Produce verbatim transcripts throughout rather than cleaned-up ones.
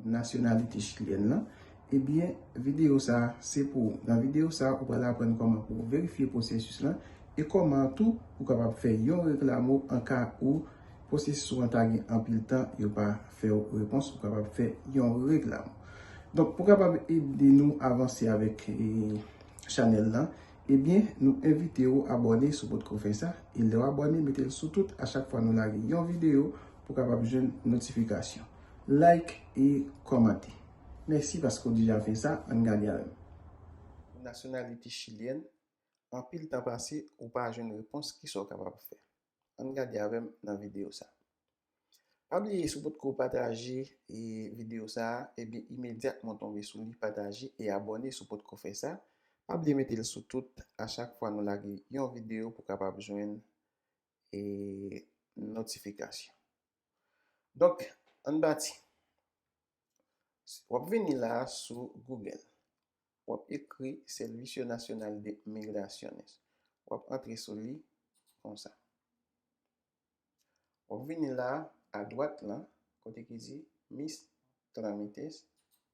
nasyonalite chilyèn lan, ebyen, videyo sa a se pou ou. Nan videyo sa a, ou pral aprann kòman pou w verifye pwosesis lan e kòman tou ou kapab fè yon reklamo an ka ou pwosesis ou an ta gen anpil tan, yo pa fè w repons, ou kapab fè yon reklamo. Donk, pou kapab ede nou avanse avèk, e, chanèl lan, ebyen, nou envite w abòne si w potko fè sa. E lè w abòne, mete l sou tout. A chak fwa nou lage yon videyo, pou w kapab jwenn notifikasyon. Like e kòmante. Mèsi paske w deja fè sa. Ann gade avè m. Nasyonalite chilyèn, anpil tan pase, ou pa jwenn repons, kisa w kapab fè? Ann gade avè m nan videyo sa. Pa bliye, si w potko pataje, e, videyo sa a, ebyen, imedyatman w tonbe sou li, pataje e abòne si w potko fè sa. Pa bliye mete l sou tout. A chak fwa nou lage yon videyo, pou w kapab jwenn, e, notifikasyon. Donk, ann pati. W ap vini la a sou Google. W ap ekri Servicio Nacional de Migraciones. W ap antre sou li konsa. W ap vini la a, adwat lan, kote ki di Mis Trámites,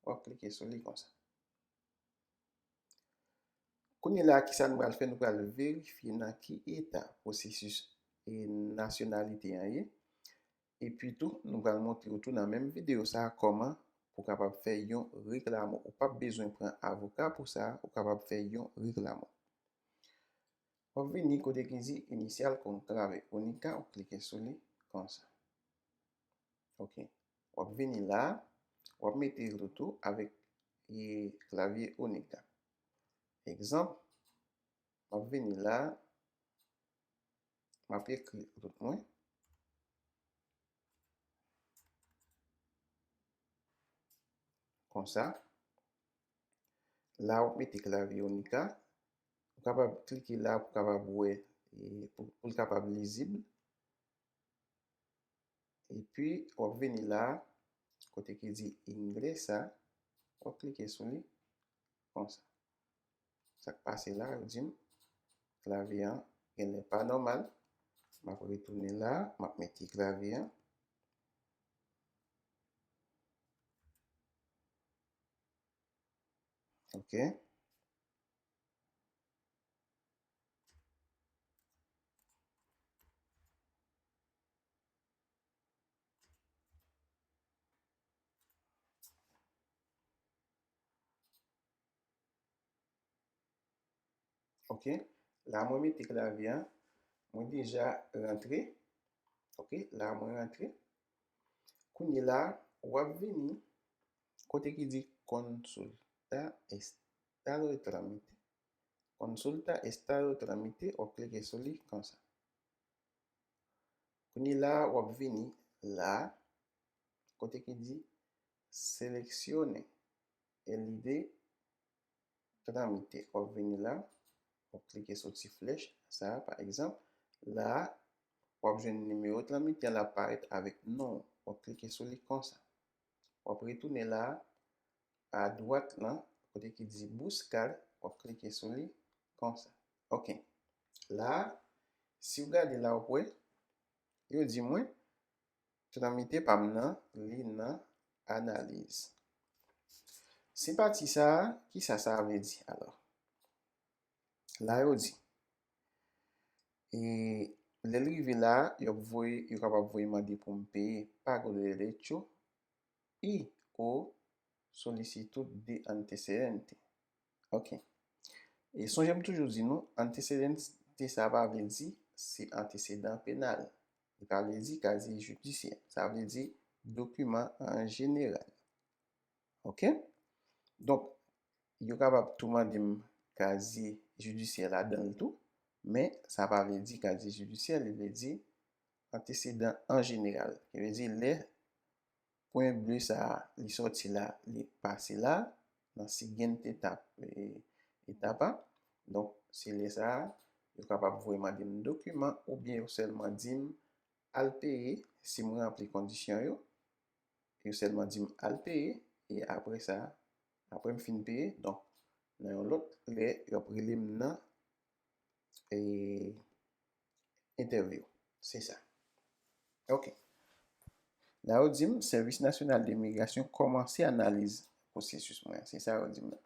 w ap klike sou li konsa. Kounye la, kisa nou pral fè? Nou pral verifye nan ki eta pwosesis, e, nasyonalite an ye. Epi tou, nou pral montre w tou nan menm videyo sa a kòman pou w kapab fè yon reklamo. Ou p ap bezwen pran avoka pou sa, ou kapab fè yon reklamo. W ap vini kote ki di Iniciar con clave única, ou klike sou li konsa. Ok. W ap vini la, w ap mete l tou avèk, e, klavye única. Egzanp, m ap vini la, m ap ekri rout mwen. Konsa. La, w ap mete klavye única. Ou kapab klike la pou w kapab wè, e, pou, pou l kapab lizib. Epi, w ap vini la, kote ki di inglesa, w ap klike sou li, konsa. Sa k pase la, yo di m, klavye an genlè pa nòmal. M ap retounen la, m ap mete klavye an. Ok. Ok. La, mwen mete klavye an. Mwen deja rantre. Ok. La, mwen rantre. Kounye la, w ap vini kote ki di Consulta Estado de Trámite. Consulta Estado de Trámite, w ap klike sou li konsa. Kounye la, w ap vini la, kote ki di Seleccione el I D Trámite. W ap vini la, w ap klike sou ti flèch sa a, pa egzanp. La, w ap jwenn nimewo trámite an, l ap parèt avèk non w. W ap klike sou li konsa. W ap retounen la, adwat lan, kote ki di Buscar, w ap klike sou li konsa. Ok. La, si w gade la, w ap wè, yo di mwen, trámite pa m nan, li nan analiz. Se pati sa a, kisa sa vle di alò? La yo di, e, lè l rive la, yo ap voye, yo kapab voye mande pou m peye pago de derecho y o solicitud de antecedente. Ok. E sonje m toujou di nou, antesedante sa pa vle di se antesedan penal. Li pa vle di kaziye jidisyè. Sa vle di dokiman an jeneral. Ok? Donk, yo kapab tou mande m kaziye jidisyè ladan l tou, men sa pa vle di kaziye jidisyè, li vle di antesedan an jeneral. Ki vle di lè pwen ble sa a, li sòti la, li pase la, nan siguiente etap, e, etapa. Donk, se lè sa a, yo kapab voye mande m dokiman oubyen yo sèlman di m al peye si m ranpli kondisyon yo. Yo sèlman di m al peye, e apre sa, apre m fin peye, donk, nan yon lòt lè, yo ap rele m nan, e, entèvyou. Se sa. Ok. La yo di m, Sèvis Nasyonal de Migrasyon kòmanse analiz pwosesis mwen an. Se sa yo di m la.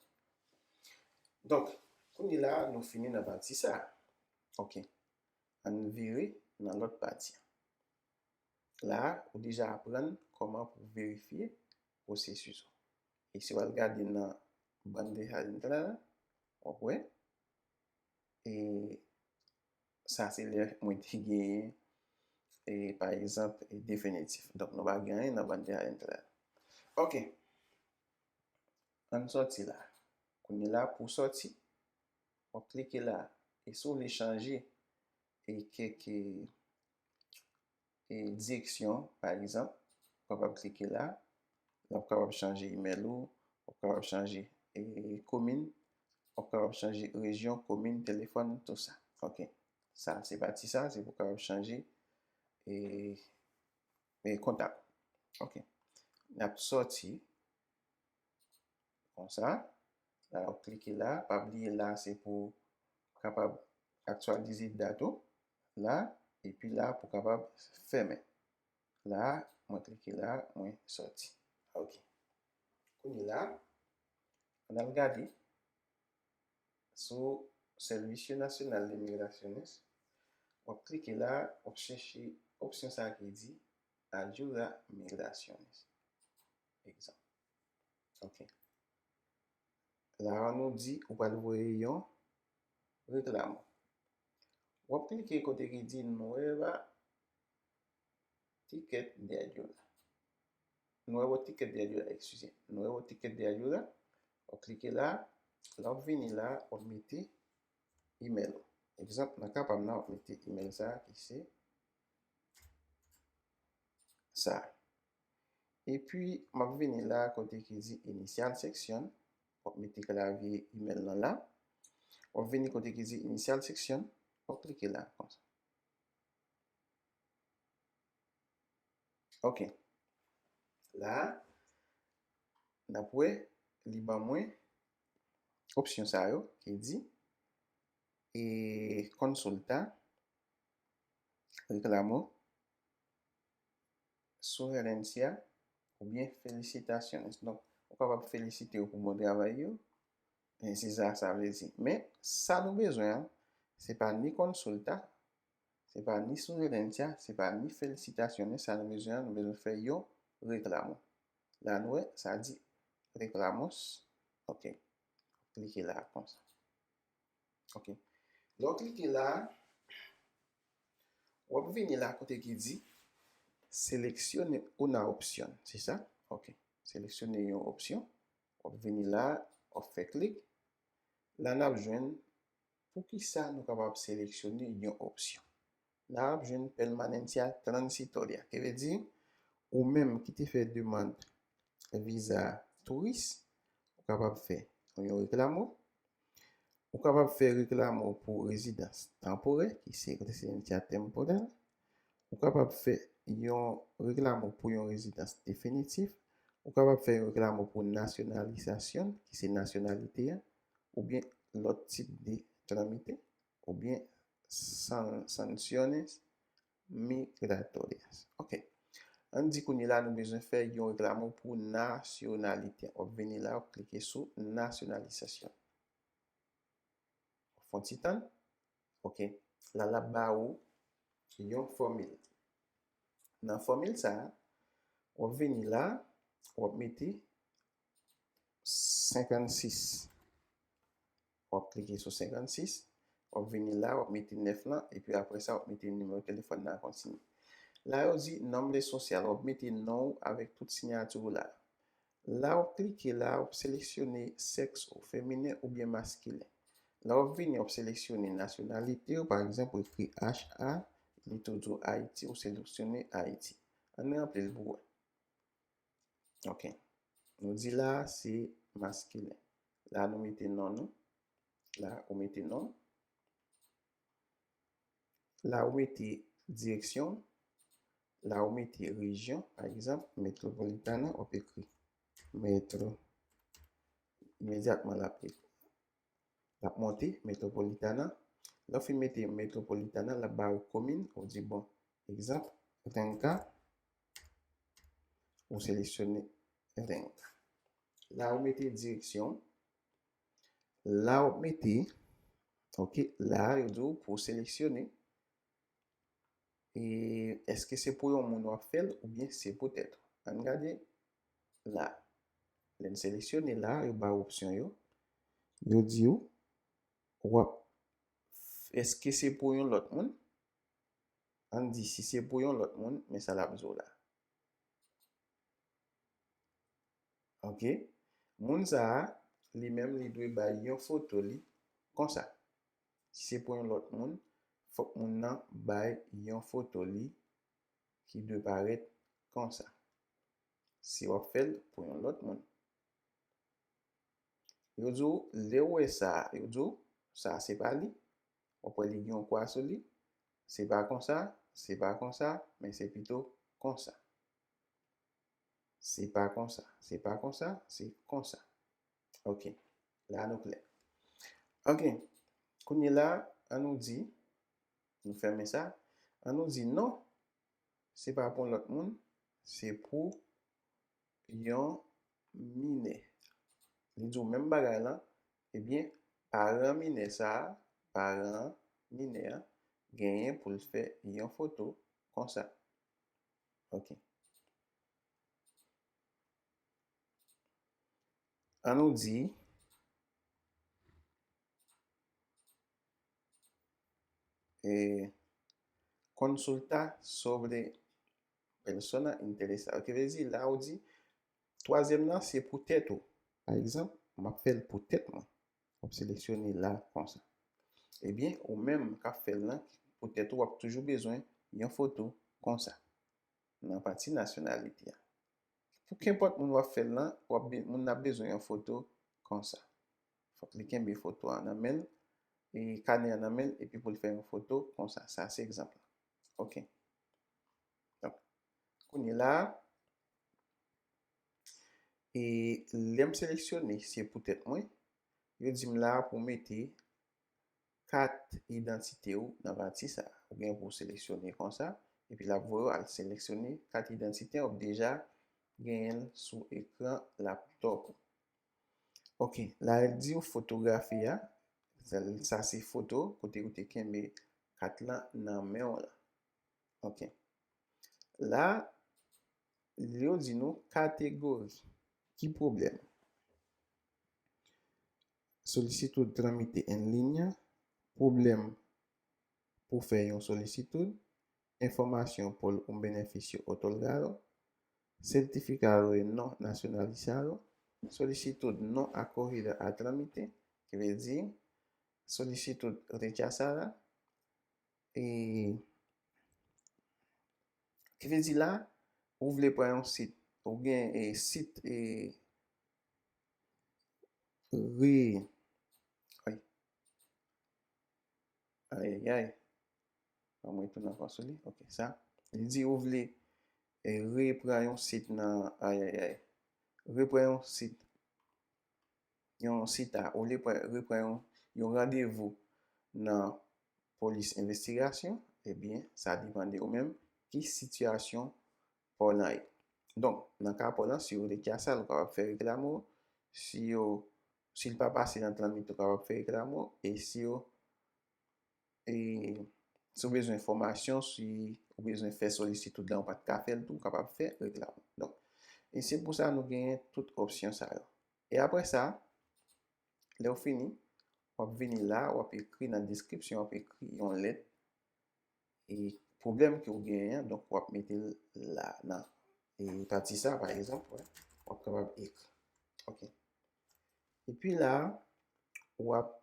Donk, kounye la, nou fini nan pati sa. Ok. Ann vire nan lòt pati. La, ou deja aprann kòman pou verifye pwosesis ou. E si w al gade nan bandeja de entrada, w ap wè, e sa se lè mwen te genyen, e, pa egzanp, e, definitif. Donk, nou pa gen anyen nan bandeja de entrada. Ok. Ann sòti la. Kounye la, pou sòti, w ap klike la. E si w vle chanje e kèk, e, e, direksyon, pa egzanp, w kapab klike la. W ap kapab chanje imèl ou, w ap kapab chanje, e, komin, w ap kapab chanje rejyon, komin, telefòn, tou sa. Ok. Sa, se pati sa, se pou w kapab chanje, e, e, kontak. Ok. N ap sòti konsa. La, w klike la. Pa bliye la, se pou kapab aktyalize dat ou. La, epi la, pou kapab fèmen. La, mwen klike la, mwen sòti. Ok. Kounye la, ann al gade sou Servicio Nacional de Migraciones. W ap klike la, w ap chèche opsyon sa ki di Ayuda a Migraciones. Egzanp. Ok. La a nou di ou pral voye yon reklamo. W ap klike kote ki di Nueva Ticket de Ayuda. Nuevo Ticket de Ayuda, eskize. Nuevo Ticket de Ayuda. W ap klike la. La w ap vini la, w ap mete imèl ou. Egzanp, nan ka pa m nan, w ap mete imèl sa a ki se sa. Epi, m ap vini la kote ki di Iniciar Sesión. W ap mete klavye imèl lan la. W ap vini kote ki di Iniciar Sesión. W ap klike la, konsa. Ok. La, n ap wè, li ban mwen opsyon sa yo ki di, e, consulta, reclamo, sugerencia, oubyen felicitaciones. Donk, ou kapab felisite yo pou bon travay yo. E se sa sa vle di. Men, sa nou bezwen an, se pa ni consulta, se pa ni sugerencia, se pa ni felicitaciones. Sa nou bezwen an, nou bezwen fè yon reclamo. La nou wè, sa di reclamos. Ok. Klike la konsa. Ok. Lè w klike la, w ap vini la kote ki di seleccione una opción. Se sa? Ok. Seleksyone yon opsyon. W ap vini la, w ap fè klik. La n ap jwenn poukisa nou kapab seleksyone yon opsyon. La w ap jwenn permanencia transitoria, ki vle di ou menm ki te fè demann viza touris, ou kapab fè yon reklamo. Ou kapab fè reklamo pou rezidans tanporè, ki se residencia temporal. Ou kapab fè yon reklamo pou yon rezidans definitif. Ou kapab fè yon reklamo pou nacionalización, ki se nasyonalite a, oubyen lòt tip de tramite, oubyen san-, sanciones migratorias. Ok. Ann di kounye la nou bezwen fè yon reklamo pou nasyonalite. W ap vini la, w ap klike sou nasyonalizasyon. Fè yon ti tann. Ok. La, l ap ba ou yon fòmil. Nan fòmil sa a, w ap vini la, w ap mete senkannsis. W ap klike sou senkannsis, w ap vini la, w ap mete nèf lan, epi apre sa, w ap mete nimewo telefòn nan, kontinye. La, yo di nombre social, w ap mete non w avèk tout siyati w la. La, w ap klike la, w ap seleksyone sèks ou, feminen oubyen maskilen. La, w ap vini, w ap seleksyone nasyonalite w, pa egzanp, ou ekri H A, li tou di w Ayiti, ou seleksyone Ayiti. Ann ranpli l pou wè. Ok. Nou di la, se maskilen. La, nou mete non nou. La, ou mete non. La, ou mete direksyon. La, ou mete rejyon. Pa egzanp, Metropolitana, w ap ekri Metro. Imedyatman, l ap, l ap monte, Metropolitana. Lè w fin mete Metropolitana, l ap ba ou komin. Ou di, bon, egzanp, Renca. ou seleksyone link. La ou mete direksyon. La ou mete, ok, la yo di w pou w seleksyone. E èske se pou yon moun w ap fè l oubyen se pou tèt ou? Ann gade la. Lè n seleksyone la, yo ba w opsyon yo. Yo di w, w ap, èske se pou yon lòt moun? Ann di si se pou yon lòt moun, men sa l ap di w la. Ok? Moun sa a, li menm, li dwe bay yon foto li konsa. Si se pou yon lòt moun, fòk moun nan bay yon foto li ki dwe parèt konsa. Si w ap fè l pou yon lòt moun. Yo di w, lè w wè sa, yo di w, sa se pa li. W ap wè li gen yon kwa sou li. Se pa konsa, se pa konsa, men se pito konsa. Se pa konsa, se pa konsa, se konsa. Ok, la nou klè. Ok, kounye la, an nou di, nou fèmen sa, an nou di non, se pa pou lòt moun, se pou yon minè. Li di w menm bagay lan, ebyen, paran minè sa a, paran minè a, genyen pou l fè yon foto konsa. Ok. An nou di, e, consulta sobre persona interesada. Ki vle di, la ou di, twazyèm nan, se pou tèt ou. Pa egzanp, m ap fè l pou tèt mwen. W ap seleksyone la konsa. Ebyen, ou menm k ap fè l lan, pou tèt ou, w ap toujou bezwen yon foto konsa. Nan pati nasyonalite a. Pou kenpòt moun w ap fè l lan, w ap be-, moun nan ap bezwen yon foto konsa. Fòk li kenbe foto a nan men l, e kanè a nan men l, epi pou l fè yon foto konsa. Sa se egzanp la. Ok. Donk, kounye la, e lè m seleksyone, se pou tèt mwen, yo di m la pou mete kat idantite w nan pati sa a. Ou gen pou w seleksyone konsa, epi l ap voye w al seleksyone kat idantite w ap deja genyen l sou ekran laptòp ou. Ok, la l di w fotografi a, sa, sa se foto kote ou te kenbe kat lan nan men w la. Ok. La, yo di nou kategori. Ki pwoblèm? Solicitud tramite en línea, pwoblèm pou fè yon solisitud, información por un beneficio otorgado, certificado de no nacionalizado, solicitud no acogida a trámite, ki vle di solisitud rechazada, e ki vle di la, ou vle pran yon sit, ou gen, e, sit, e, re, ay, ay, ay, ay. An mwen tounen ankò sou li, ok, sa. Li di ou vle, e, repran yon sit nan, ay, ay, ay. Repran yon sit, yon sit a, ou vle pran, repran yon, yon randevou nan polis envestigasyon, ebyen, sa depann de ou menm, ki sitiyasyon pa w lan ye. Donk, nan ka pa w lan, si yo rechazal, ou kapab fè reklamo, si yo, si l pa pase nan tramite, ou kapab fè reklamo, e si yo, e, si w bezwen enfòmasyon, si ou bezwen fè solisitud lan, ou pa t ka fè l tou, ou kapab fè reklamo. Donk, e se pou sa nou genyen tout opsyon sa yo. E apre sa, lè w fini, w ap vini la, w ap ekri nan deskripsyon, w ap ekri yon lèt, e pwoblèm ke w genyen an, donk w ap mete l la, nan, e pati sa, pa egzanp, wè, w ap kapab ekri. Ok. Epi la, w ap,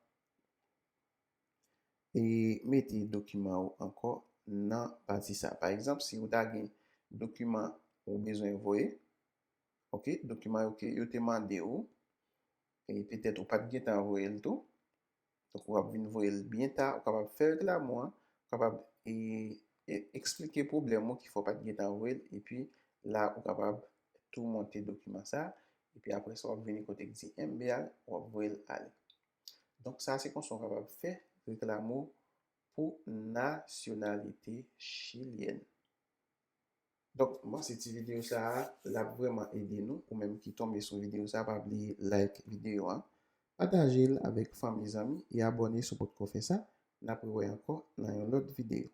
e mete dokiman ou ankò nan pati sa. Pa egzanp, si ou ta gen dokiman ou bezwen voye, ok, dokiman yo ke yo te mande ou, e petèt ou pa t gentan voye l tou. Donk, ou ap vin voye l byen ta, ou kapab fè reklamo an, ou kapab, e, e, eksplike pwoblèm ou ki fè w pa t gentan voye l, epi la, ou kapab tou monte dokiman sa, epi apre sa, w ap vini kote k di enviar, w ap voye l ale. Donk, sa se konsa w kapab fè reklamo pou nasyonalite chilyèn. Donk, m panse ti videyo sa a, l ap vrèman ede nou. Ou menm ki tonbe sou videyo sa a, pa bliye like videyo a, pataje l avèk fanmi, zanmi, e abòne si w potko fè sa. N ap rewè ankò nan yon lòt videyo.